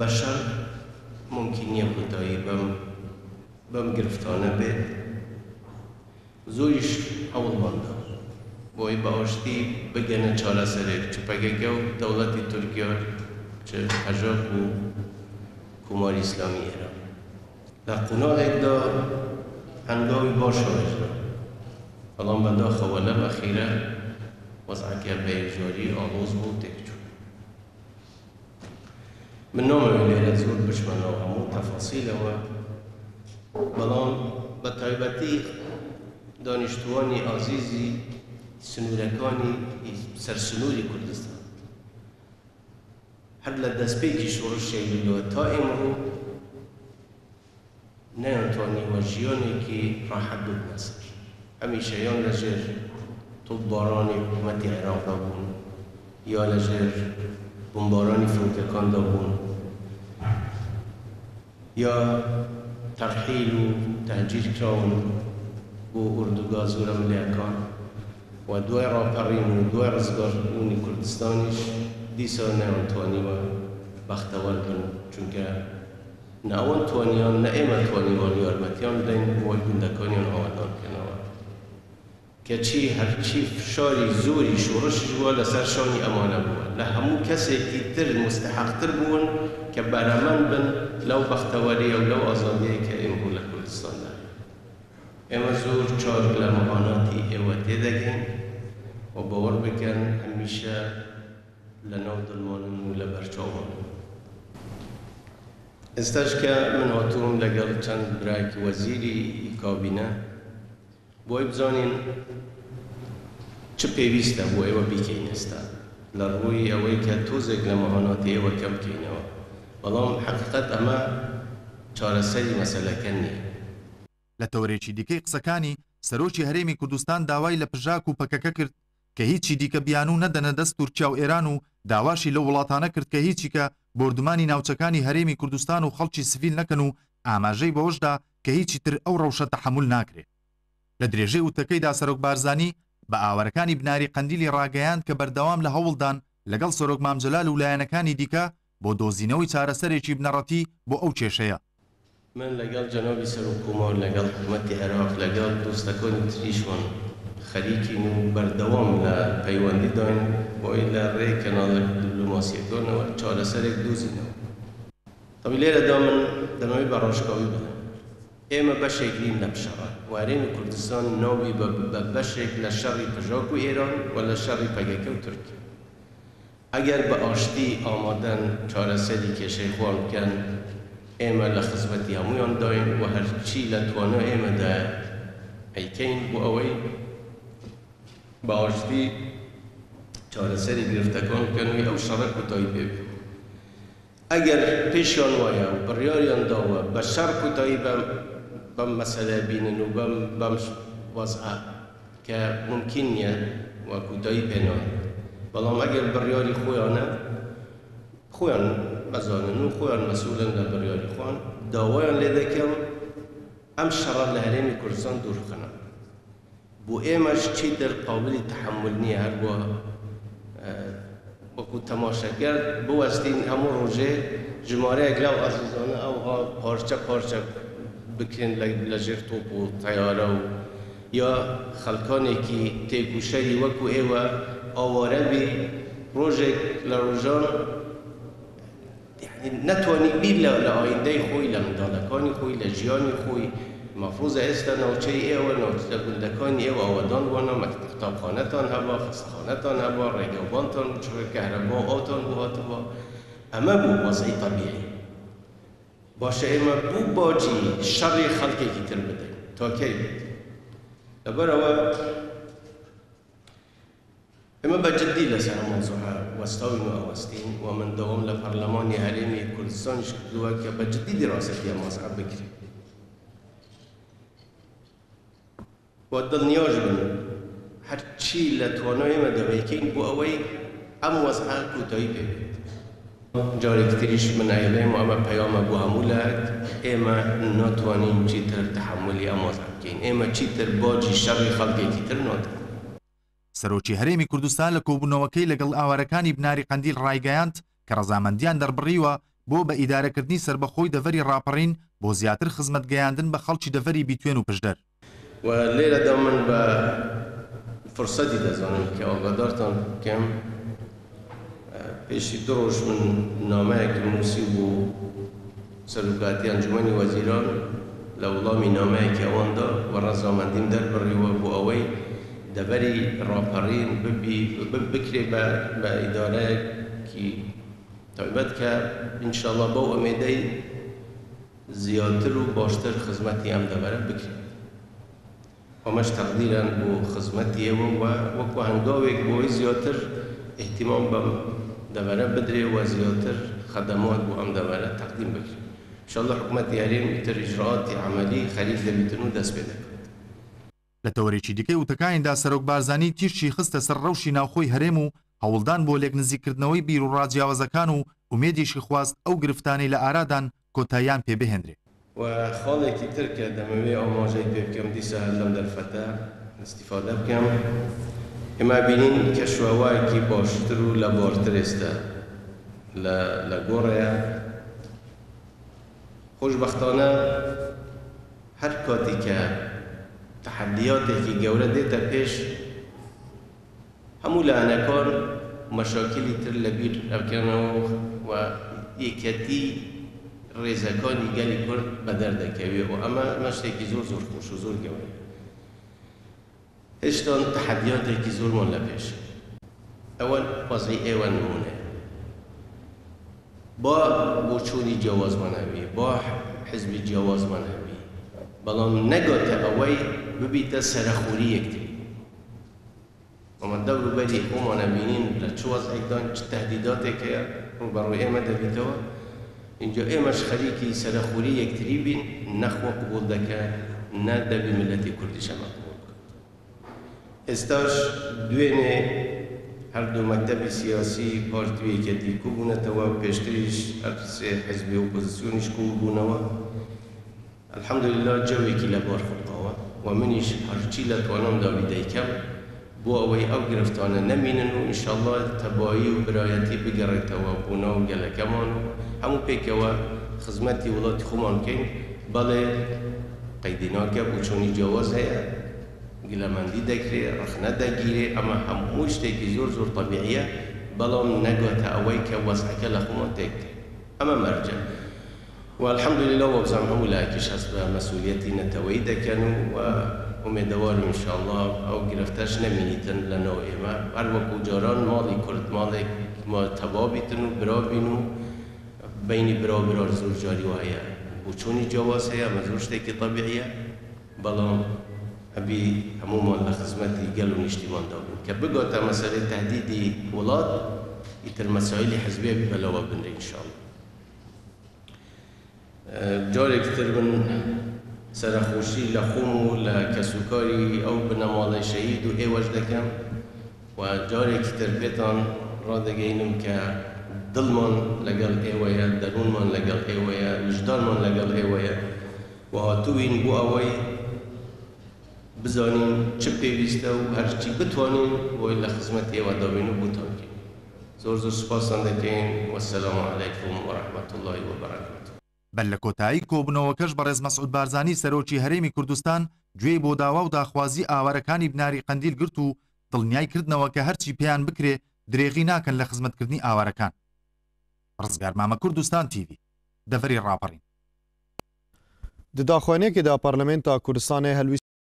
بەشەر مومکین نییە کۆتایی بەم بەم گرفتانە بێت، زۆریش هەوڵمان دا بۆی بە ئاشتی بگەنە چارەسەرێک، چ پەکەکە و دەوڵەتی تورکیا، چ پەژاک و کۆماری ئیسلامی ئێران. لە قۆناغێکدا هەنگاوی باش هاوێژرا، بەڵام بەداخەوە لەم ئەخیرە وەزعەکە بە یەکجاری ئاڵۆز بوو و تێکچوو. من نامەوێت لێرە زۆر بچمە ناو هەموو تەفاسیلەوە، بەڵام بە تایبەتی دانیشتووانی ئازیزی سنوورەکانی سەر سنووری کوردستان هەر لە دەستپێکی شۆڕشی ئەیلولەوە تا ئیمڕۆ نەیانتوانیوە ژیانێکی ڕاحەت ببنە سەر، هەمیشە یان لەژێر تۆپبارانی حکومەتی عێراقدا بوون یا لەژێر بمبارانی فڕۆکەکاندا بوون یا تەرحیل و تەهجیر کراون بۆ ئوردوگا زۆرەملێیەکان و دوای ڕاپەڕین و دوای ڕزگاربوونی کوردستانیش دیسان نەیانتوانیوە بەختەوەر بن، چونکە نە ئەوان توانیان نە ئێمە توانیمان یارمەتیان بدەین بۆی گوندەکانیان ئاوەدان بکەنەوە. کەچی هەرچی فشاری زۆری شۆڕشیش بووە لەسەر شانی ئەمانە بووە، لە هەموو کەسێکی تر موستەحەقتر بوون کە بەرەمەند بن لەو بەختەوەرییە و لەو ئازادییەی کە ئیمڕۆ لە کوردستاندا هەیە. ئێمە زۆر چاک لە موعاناتی ئێوە تێدەگەین و باوەڕ بکەن هەمیشە لەناو دڵمانن و لەبەرچاومانن. ئێستاش کە من هاتووم لەگەڵ چەند برایەکی وەزیری کابینە بۆی بزانین چ پێویستە بۆ ئێوە بیکەین ئێستا لە ڕووی ئەوەی کە تۆزێک لە مەهاناتی ئێوە کەم بکەینەوە، بەڵام حەقیقەت ئەمە چارەسەری مەسەلەکە نییە. لە تەوەرێکی دیکەی قسەکانی، سەرۆکی هەرێمی کوردستان داوای لە پژاک و پەکەکە کرد کە هیچی دیکە بیانوو نەدەنە دەست تورکیا و ئێران و داواشی لەو وڵاتانە کرد کە هیچیکە بۆردومانی ناوچەکانی هەرێمی کوردستان و خەڵکی سڤیل نەکەن و ئاماژەی بەوەشدا کە هیچی تر ئەو ڕەوشە تەحەمول ناکرێ. لە درێژەی وتەکەیدا سەرۆک بارزانی بە ئاوارەکانی بناری قەندیلی ڕاگەیاند کە بەردەوام لە هەوڵدان لەگەڵ سەرۆک مام جەلال و لایەنەکانی دیکە بۆ دۆزینەوەی چارەسەرێکی بنەڕەتی بۆ ئەو کێشەیە. من لەگەڵ جەنابی سەرۆک کۆمار، لەگەڵ حکومەتی عێراق، لەگەڵ دۆستەکانی تریشمان خەریکین و بەردەوام لە پەیوەندیداین بۆی لە ڕێی کەناڵە دبلۆماسییەکانەوە چارەسەرێک دۆزینەوە. تەبی لێرەدا من دەمەوێت بە ڕاشکاوی بڵێم ئێمە بەشێک نین لەم شەڕە و هەرێمی کوردستان نابی بە بەشێک لە شەڕی پژاک و ئێران و لە شەڕی پەکەکە و تورکیا. ئەگەر بە ئاشتی ئامادەن چارەسەری کێشەی خۆیان بکەن، ئێمە لە خزمەتی هەموویان داین و هەرچی لە توانای ئێمەدایە ئەیکەین بۆ ئەوەی بە ئاشتی چارەسەری گرفتەکان بکەن و ئەو شەڕە کۆتایی پێ بێت. ئەگەر پێشیان وایە و بڕیاریان داوە بە شەڕ کۆتایی بەم بەم مەسەلەیە بینن و بەم بەم وەزعە کە مومکین نییە و کۆتایی پێ نایەت، بەڵام ئەگەر بڕیاری خۆیانە خۆیان ئەزانن و خۆیان مەسئولن لە بڕیاری خۆیان، داوایان لێ دەکەم ئەم شەڕە لە هەرێمی کوردستان دوور بخەنەوە. بۆ ئێمەش چیتر قابلی تەحەمول نییە هەر بۆ وەکو تەماشەکەر بوەستین هەموو ڕۆژێ ژمارەیەک لەو ئازیزانە ئەوها پارچە پارچە بکرێن لە ژێر تۆپ و تەیارە و یا خەڵکانێکی تێکوشەری وەکو ئێوە ئاوارە بی ڕۆژێک لە ڕۆژان یەعنی نەتوانی بیر لە لە ئایندەی خۆی، لە منداڵەکانی خۆی، لە ژیانی خۆی، مەفروزە ئێستا ناوچەی ئێوە، ناوچە گوندەکانی ئێوە ئاوەدان بوانە، مەکتەب قوتابخانەتان هەبا، خەستەخانەتان هەبا، ڕێگەوبانتان بچڕێ، کەهرەبا و ئاوتان بۆ هاتبا، ئەمە بوو وەزعی تەبیعی. باشە ئێمە بوو باجی شەڕی خەڵکێکی تر بدەین؟ تا کەی بێت؟ لەبەرئەوە. ئێمە بە جدی لەسەر ئەم مەوزوعە وەستاوین و ئەوەستین و من داوام لە پەرلەمانی هەرێمی کوردستانیش کردووە کە بە جدی دیراسەتی ئەم وەزعە بکرێت و دڵنیاش بن هەرچی لە توانای ئێمەدا بەیکەین بۆ ئەوەی ئەم وەزعە کۆتایی پێ بێت. جارێکی تریش من ئەیڵێم و ئەمە پەیامە بۆ هەموو لایەک، ئێمە ناتوانین چیتر تەحەمولی ئەم وەزعە بکەین، ئێمە چیتر باجی شەڕی خەڵکێکی تر نادەین. سەرۆکی هەرێمی کوردستان لە کۆبوونەوەکەی لەگەڵ ئاوارەکانی بناری قەندیل ڕایگەیاند کە ڕەزامەندییان دەربڕیوە بۆ بە ئیدارەکردنی سەربەخۆی دەڤەری ڕاپەڕین بۆ زیاتر خزمەت گەیاندن بە خەڵکی دەڤەری بیتوێن و پشدەر. و لێرەدا من بە فرسەتی دەزانم کە ئاگادارتان بکەم پێشی دو ڕۆژ من نامەیەکم نووسی بۆ سەرۆکایەتی ئەنجومەنی وەزیران لە وڵامی نامەیەکی ئەواندا و ڕەزامەندیم دەربڕیوە بۆ ئەوەی دەڤەری ڕاپەڕین ببی بکرێ بە بە ئیدارەیەکی تایبەت کە ئینشاڵڵا بەو ئومێدەی زیاتر و باشتر خزمەتی ئەم دەڤەرە بکرێت. ئەمەش تەقدیرەن بۆ خزمەتی ئێوە و وەکو هەنگاوێک بۆ ئەوەی زیاتر ئیهتیمام بەم دەڤەرە بدرێ و زیاتر خەدەمات بۆ ئەم دەڤەرە تەقدیم بکرێ. ئینشاڵڵا حکومەتی هەرێم ئیتر ئیجرائاتی عەمەلی خەریک دەبیتن و دەست پێ دەکات. لە تەوەرێکی دیکەی وتەکانیدا سەرۆک بارزانی تیشکی خستە سەر ڕەوشی ناوخۆی هەرێم و هەوڵدان بۆ لێکنزیککردنەوەی بیروڕا جیاوازەکان و ئومێدیشی خواست ئەو گرفتانەی لە ئارادان کۆتاییان پێ بهێنرێ. و خاڵێکی تر کە دەمەوێ ئاماژەی پێ بکەم دیسا هەر لەم دەرفەتە ئیستیفادە بکەم، ئێمە ئەبینین کەشوهەوایەکی باشتر و لەبارتر ئێستا لە لە گۆڕێیە، خۆشبەختانە هەر کاتی کە تەحەدیاتێکی گەورە دێتە پێش هەموو لایەنەکان مەشاکیلی تر لەبیر ئەکەنەوە و یەکەتی ڕێزەکانی گەلی کورد بەدەر دەکەوێ و ئەمە ئەمە شتێکی زۆر زۆر خۆش و زۆر گەورەیە. هێشتان تەحەدیاتێکی زۆرمان لە پێشە. ئەوە وەزعی ئێوە نموونەیە. با بۆچوونی جیاوازمان هەبی، با حزبی جیاوازمان هەبی، بەڵام نەگاتە ئەوەی ببیتە سەرەخۆری یەکتری. ئەمە دەور و بەری خۆمان ئەبینین لە چ وەزعێکدان، چ تەهدیداتێک هەیە ڕووبەڕووی ئێمە دەبیتەوە. ئینجا ئێمەش خەریکی سەرەخۆری یەکتری بین، نە خوا قبوڵ دەکا، نە دەبی میللەتی کوردیش ئەمە قبوڵ بکات. ئێستاش دوێنێ هەردوو مەکتەبی سیاسی پارتی و یەکێتی کوبوونەتەوە، پێشتریش هەر سێ حزبی ئۆپۆزسیۆنیش کوبوونەوە. الحمدللە جەوێکی لەبار خوڵقاوە و منیش هەرچی لە توانامدا بی دەیکەم بۆ ئەوەی ئەو گرفتانە نەمینن و ان شاءاللە تەبایی و برایەتی بگەڕێتەوە بۆ ناو گەلەکەمان و هەموو پێکەوە خزمەتی وڵاتی خۆمان بکەین بەڵێ قەیدی ناکە بۆچوونی جیاواز هەیە گلەمەندی دەکرێ ڕەخنە دەگیرێ ئەمە هەموو شتێکی زۆر زۆر تەبیعیە بەڵام نەگاتە ئەوەی کە وەزعەکە لە خۆمان تێک بدەین ئەمە مەرجە. و الحمدللە وابزانم هەموو لایەکیش هەست بە مەسئولیەتی نەتەوەیی دەکەن و و ئومێدەوارم ان شاء اللە ئەو گرفتەش نەمینیتن لە ناو ئێمە هەر وەکو جاران ماڵی کورد ماڵێک ما تەبا بیتن و برا بین و بەینی برا و براش زۆر جاری وا هەیە بۆچوونی جیاواز هەیە ئەمە زۆر شتێکی تەبیعیە بەڵام ئەبی هەموومان لە خزمەتی گەل و نیشتیماندا بین کە بگاتە مەسەلەی تەهدیدی وڵات ئیتر مەسایلی حزبی ئەبی بەلاوە بنرێ ان شاء اللە. جارێکی تر من سەرەخۆشی لە خۆم و لە کەسوکاری ئەو بنەماڵەی شەهید و ئێوەش دەکەم و جارێکی تر پێتان ڕادەگەینم کە دڵمان لەگەڵ ئێوەیە، دەروونمان لەگەڵ ئێوەیە، ویژدانمان لەگەڵ ئێوەیە و هاتووین بۆ ئەوەی بزانین چ پێویستە و هەرچی بتوانین بۆی لە خزمەتی ئێوەدا بین و بۆتان بکەین. زۆر زۆر سوپاستان دەکەین والسلام علیکم و رحمە اللە و برکاته. بەر لە کۆتایی کۆبوونەوەکەش بەڕێز مەسعود بارزانی سەرۆکی هەرێمی کوردستان گوێی بۆ داوا و داخوازی ئاوارەکانی بناری قەندیل گرت و دڵنیای کردنەوە کە هەرچی پێیان بکرێ درێغی ناکەن لە خزمەتکردنی ئاوارەکان. ڕزگار مامە کوردستان تیڤی، دەڤەری ڕاپەڕین. Di daxuyaniyekê de Parlamenta Kurdistanê helwîst.